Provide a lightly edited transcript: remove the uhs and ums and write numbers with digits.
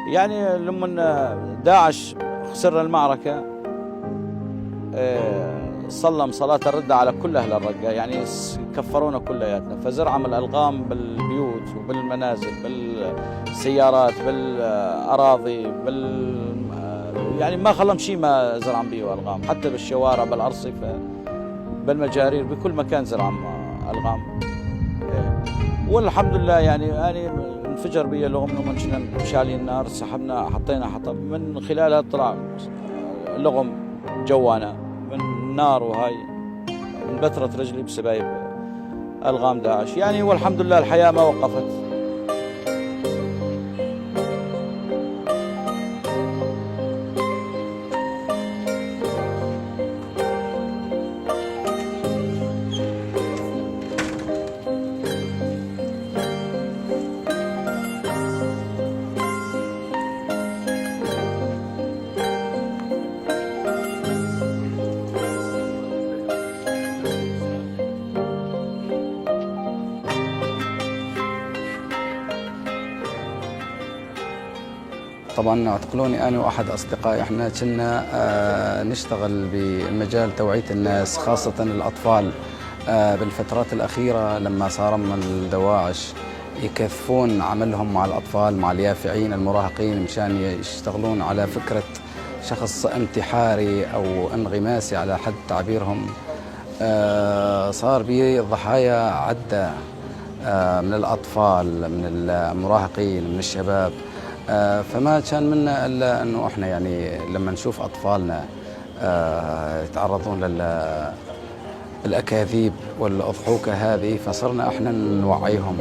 يعني لما داعش خسر المعركة، صلم صلاة الردة على كل أهل الرقة، يعني كفرونا كلياتنا، فزرعم الألغام بالبيوت وبالمنازل بالسيارات بالأراضي يعني ما خلم شيء ما زرعم بيه ألغام، حتى بالشوارع بالأرصفة بالمجارير بكل مكان زرعم ألغام. والحمد لله يعني انفجر بي لغم لما كنا شالين النار، سحبنا حطينا حطب من خلالها طلع لغم جوانا من النار، وهاي انبترت رجلي بسبايب ألغام داعش يعني. والحمد لله الحياة ما وقفت. طبعا اعتقلوني انا واحد اصدقائي، احنا كنا نشتغل بمجال توعيه الناس خاصة الاطفال. بالفترات الاخيرة لما صار من الدواعش يكثفون عملهم مع الاطفال مع اليافعين المراهقين مشان يشتغلون على فكرة شخص انتحاري او انغماسي على حد تعبيرهم. صار بي ضحايا عده من الاطفال من المراهقين من الشباب. فما كان منا الا انه احنا يعني لما نشوف اطفالنا يتعرضون للاكاذيب والاضحوكه هذه فصرنا احنا نوعيهم.